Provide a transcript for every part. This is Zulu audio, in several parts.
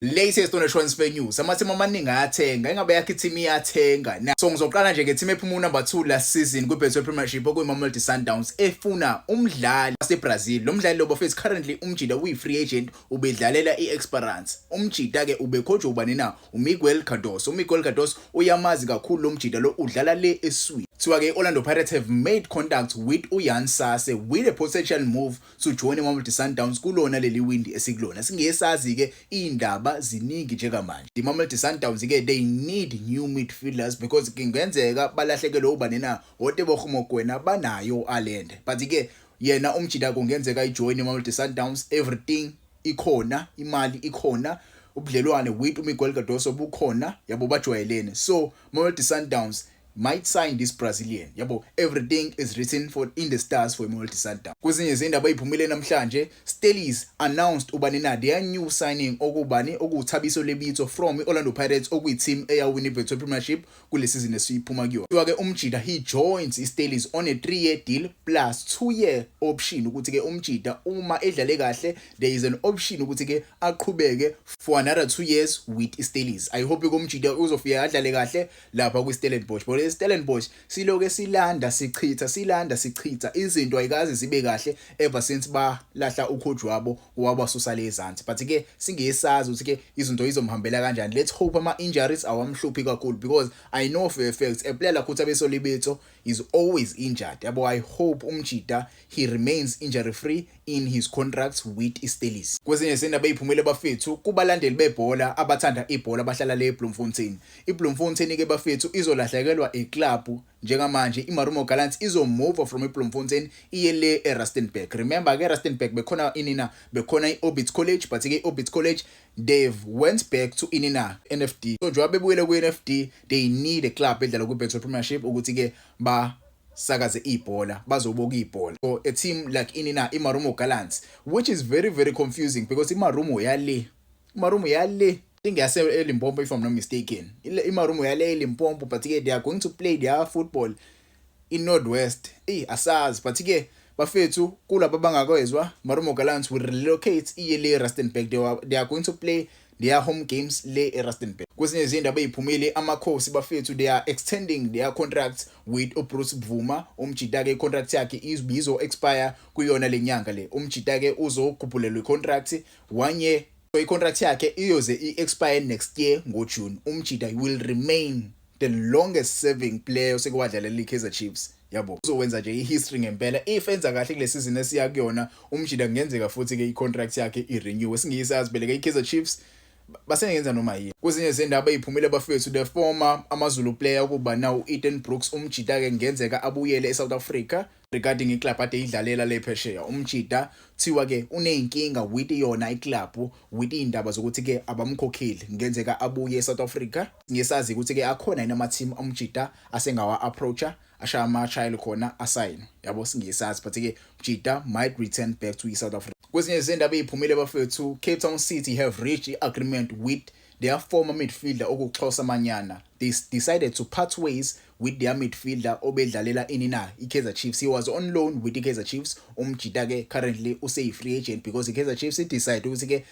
Latest on the transfer news. Amathimu amaningi ayathenga, ingabe yakhe i-team iyathenga na? So ngizoqala nje nge-team ephuma unumber 2 last season kwi-Betway Premiership, okuyi-Mamelodi Sundowns, efuna umdlali waseBrazil. Lo mdlali lo, bafethu, currently umjida uyi-free agent, ubedlalela i-Esperance. Umjida-ke ubekhojwa ubani na? UMiguel Cardoso. UMiguel Cardoso uyamazi kakhulu lo mjida lo, udlala le eSweden. Kuthiwa-ke i-Orlando Pirates have made contact with uYan Sase with a potential move to join iMamelodi Sundowns kulona leli windi esikulona. Singesazi-ke, iy'ndaba ziningi njengamanje. IMamelodi Sundowns-ke, they need new midfielders because kungenzeka balahlekelwe ubani na? OTeboho Mokoena, banayo Allende, but-ke yena umjida kungenzeka ayijoyine iMamelodi Sundowns. Everything ikhona, imali ikhona, ubudlelwane with uMiguel Cardoso bukhona, yabo, bajwayelene. So Mamelodi Sundowns might sign this Brazilian, yabo. Everything is written for in the stars for iMamelodi Sundowns. Kwezinye izindaba eziphumile namhlanje, Stellies announced ubani na? Their new signing, okubani? OkuwuThabiso Lebitso from iOrlando Pirates, okuyi-team eyawina iBetway Premiership kule season esiyiphuma kuyona. Kuthiwa-ke umjida, he joins iStellies on a 3-year deal plus 2-year option, ukuthi-ke umjida uma edlale kahle, there is an option ukuthi-ke aqhubeke for another 2 years with iStellies. I hope umjida uzofika adlale kahle lapha kwi-Stellenbosch, but iStellenbosch siloke silanda sichitha, silanda sichitha, izinto ayikaze zibe kahle ever since balahla ucoach wabo, wabasusa lezansi. But ke singesazi ukuthi ke izinto izomhambela kanjani. Let's hope ama injuries awamhluphi kakhulu, because I know for a fact a player like uThabiso Lebitso is always injured, yabo. I hope umjida, he remains injury free in his contract with iStellies. Kwezinye izindaba eziphumile, bafethu, kubalandeli bebhola abathanda ibhola abahlala le eBloemfontein, iBloemfontein ke, bafethu, izolahlekelwa iclub. Njengamanje iMarumo Gallants izomove from iBloemfontein iye le eRustenburg. Remember ke, eRustenburg bekhona inina? Bekhona iOrbit College, but ke iOrbit College, they've went back to inina? NFD. So njengoba bebuyele ku-NFD, they need a club edlala kwi-Betway Premiership ukuthi ke ba sakaze ibhola, bazobuka ibhola. So a team like inina? iMarumo Gallants, which is very very confusing because iMarumo yale, iMarumo yale think yase eLimpopo, if I'm not mistaken, iMarumo yale eLimpopo, but ke they are going to play their football in Northwest. Eh, asazi, but ke bafethu, kulabo abangakwezwa, Marumo Gallants will relocate iye le Rustenburg. They are going to play their home games le eRustenburg. Kwezinye izindaba eziphumile, Amakhosi, bafethu, they are extending their contract with uBruce Bvuma. Umjida ke, contract yakhe izo expire kuyona lenyanga le. Umjida ke uzokhuphulelwa icontract one year, so icontract yakhe iyoze i-expire next year ngoJune. Umjida will remain the longest serving player oseke wadlalela iKaizer Chiefs, yabo. Uzowenza nje ihistory ngempela if enza kahle kule season esiya kuyona. Umjida kungenzeka futhi ke icontract yakhe irenew, singiyisazi phela ke, iKaizer Chiefs basengenza noma yini. Kwezinye izindaba eziphumile, bafethu, the former AmaZulu player kuba now Ethan Brooks, umjida ke kungenzeka abuyele eSouth Africa regarding iclub ade idlalela le phesheya. Umjida thiwa ke uneyinkinga with yona iclub, with indaba zokuthi ke abamkhokheli. Kungenzeka abuye eSouth Africa. Ngisazi ukuthi ke akhona yini ama team umjida asengawa approacha, ashaya ama-trial khona, asayine, yabo, singesazi, but ke Mjida might return back to South Africa. Kwezinye izindaba eziphumile, bafethu, Cape Town City have reached agreement with their former midfielder okuXhosa Manyana. They decided to part ways with their midfielder obedlalela ini na? iKaizer Chiefs. He was on loan with iKaizer Chiefs. Umjida ke currently useyi free agent because iKaizer Chiefs decide ukuthi ke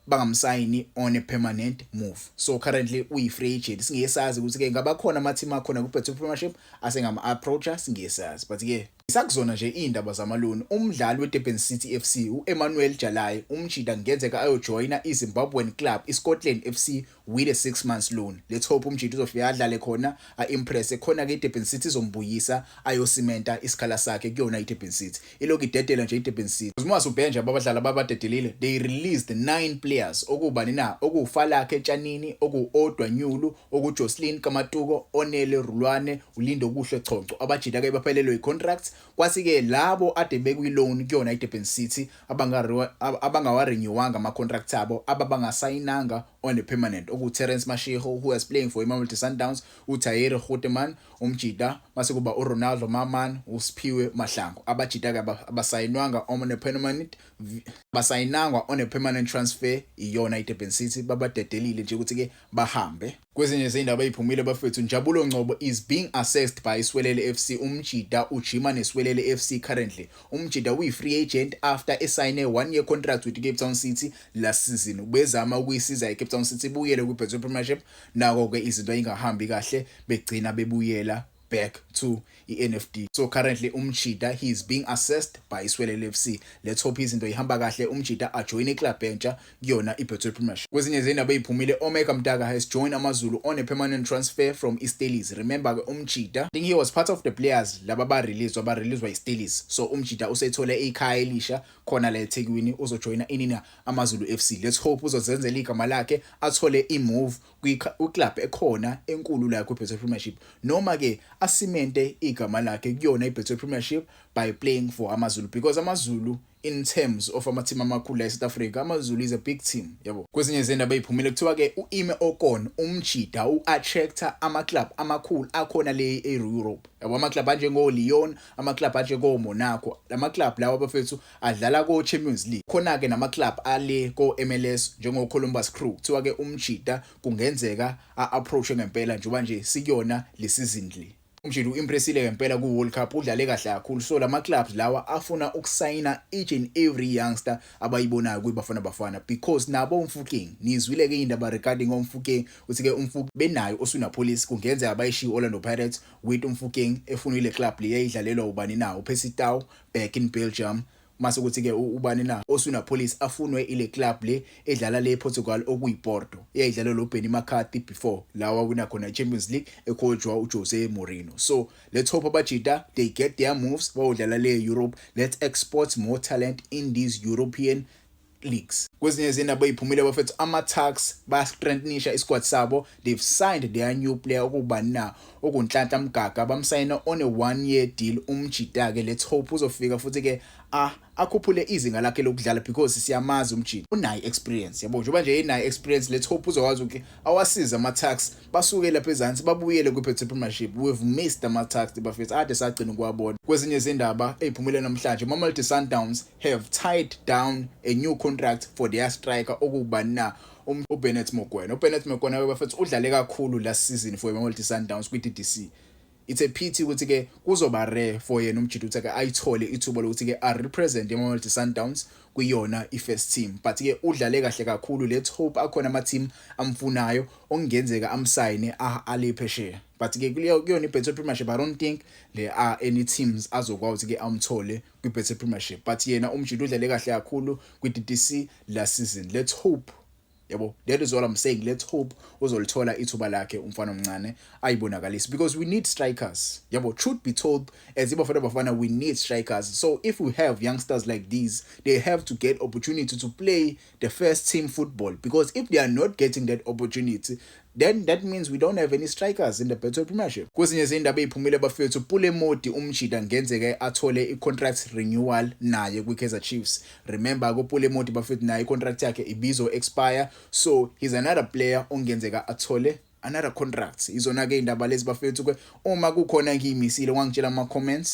bangamsayini on a permanent move, so currently uyi-free agent. Singesazi ukuthi-ke ngabakhona ama-team akhona ku-Betway Premiership asengama-approacha, singesazi, but-ke sakuzona nje iy'ndaba zamaloni. Umdlali we-Durban City FC u-Emmanuel Jalai, umjida kungenzeka ayojoyina i-Zimbabwean club i-Scotland FC with a 6 months loan. Let's hope umjida uzofika adlale khona, a-impresse khona-ke. I-Durban City izombuyisa ayosimenta isikhala sakhe kuyona i-Durban City. Ilokhu idedela nje i-Durban City. Uma ubheka nje abadlali ababadedelile, they released nine players, okubani na? OkuwuFalakhe Tshanini, oku-Odwa Nyulu, okuJocelyn Kamatuko, Onele Rulwane, uLindokuhle Chonco. Abajida-ke baphelelwe i-contract, kwasi-ke labo ade bekwi-loan kuyona i-Durban City abangawarenewanga ama-contract abo, ababangasayinanga on a permanent, oku-Terence Mashego, who was playing for iMamelodi Sundowns, uTahir Goedeman umjida, mase kuba uRonaldo Maman, uSiphiwe Mahlangu. Abajida-ke abasayinwanga on a permanent Basayinangwa on a permanent transfer iyona iDurban City, babadedelile nje ukuthi ke bahambe. Kwezinye izindaba eziphumile bafethu, Njabulo Ngcobo is being assessed by Siwelele FC. Umjida ujima neSiwelele FC currently. Umjida uyi-free agent after esayine 1 year contract with Cape Town City last season. Ubezama ukuyisiza iCape Town City ibuyele kwiBetway Premiership, nako ke izinto ayingahambi kahle, begcina bebuyela back to i-NFD. So currently umjida, he is being assessed by iSiwelele FC. Let's hope izinto ihamba kahle, umjida ajoin iclub entsha kuyona iBetway Premiership. Kwezinye izindaba eziphumile, Omega Mdaka has joined AmaZulu on a permanent transfer from iStellies. Remember ke umjida, I think he was part of the players laba ba-release ba-releaswa iStellies. So umjida usethole ikhaya elisha khona la eThekwini, uzojoyina inina AmaZulu FC. Let's hope uzozenzela igama lakhe, athole i-move kwi-club ekhona enkulu la kwi-Betway Premiership, noma ke asimente igama lakhe kuyona iBetway Premiership by playing for AmaZulu, because AmaZulu, in terms of ama-team amakhulu la eSouth Africa, AmaZulu is a big team, yabo. Kwezinye izindaba eziphumile, kuthiwa ke uIme Okon umjida uattracta ama-club amakhulu akhona le e-Europe, yabo, ama-club anjengo Lyon, ama-club anjengo Monaco. Lama club lawa bafethu adlala ko Champions League. Khona ke nama club ale ko MLS njengo Columbus Crew. Kuthiwa ke umjida kungenzeka a-approach ngempela njengoba nje sikuyona le season le. Umjida uimpressile ngempela ku World Cup, udlale kahle kakhulu, so lama clubs lawa afuna ukusayina each and every youngster abayibonayo kuyiBafana Bafana, because nabo uMofokeng, nizwile ke indaba regarding uMofokeng, uthi ke uMofokeng benayo Oswin Appollis, kungenzeka bayishiye Orlando Pirates with uMofokeng efuna ile club le eyidlalelwa ubani na, uPercy Tau back in Belgium. Mase kuthi ke ubani na, Oswin Appollis, afunwe ile club le edlala le ePortugal okuyiPorto, eyayidlalelwa uBenny McCarthy before, lawa wina khona iChampions League ecoachwa uJose Mourinho. So let's hope abajita, they get their moves, bayodlala le Europe. Let's export more talent in these European leagues. Kwezinye izindaba eziphumile bafethu, ama-Tuks bayastrengthenisha isquad sabo. They've signed their new player okubani na, okuNhlanhla Mgaga, bamsayina on a 1 year deal umjita ke. Let's hope uzofika futhi ke akhuphule izinga lakhe lokudlala, because siyamazi umjita unayo experience, yabo, njengoba nje inayo experience. Let's hope uzokwazi ukuthi awasize ama-Tuks basuke lapha ezansi babuyele kwi-Betway Premiership. We've missed ama-Tuks bafethu, ade sagcina ukuwabona. Kwezinye izindaba eziphumile namhlanje, Mamelodi Sundowns have tied down a new contract for their striker okubani na, uBennett Mokoena. UBennett Mokoena bafethu udlale kakhulu last season for Mamelodi Sundowns kwi-DDC. It's a pity ukuthi ke kuzoba rare for yena umjita ukuthi ke ayithole ithuba lokuthi ke a represent iMamelodi Sundowns kuyona i-first team, but ke udlale kahle kakhulu. Let's hope akhona ama team amfunayo okungenzeka amsayine ale phesheya, but ke kuyona iBetway Premiership, I don't think there are any teams azokwazi ke amthole kwiBetway Premiership. But yena umjita udlale kahle kakhulu kwi-DDC last season. Let's hope, yabo, that is what I'm saying, let's hope uzolithola ithuba lakhe umfana omncane ayibonakalisi, because we need strikers, yabo. Truth be told, as iBafana Bafana, we need strikers. So if we have youngsters like these, they have to get opportunity to play the first team football, because if they are not getting that opportunity, then that means we don't have any strikers in the Betway Premiership. Kwezinye izindaba eziphumile bafethu, Pule Mmodi umjida ngenzeka athole i-contract renewal naye kwi-Kaizer Chiefs. Remember ko Pule Mmodi bafethu, naye i-contract yakhe ibizo expire, so he's another player ongenzeka athole another contract. Izona ke indaba lezi bafethu ke. Uma kukhona ngiyimisile, wangitshela ama comments.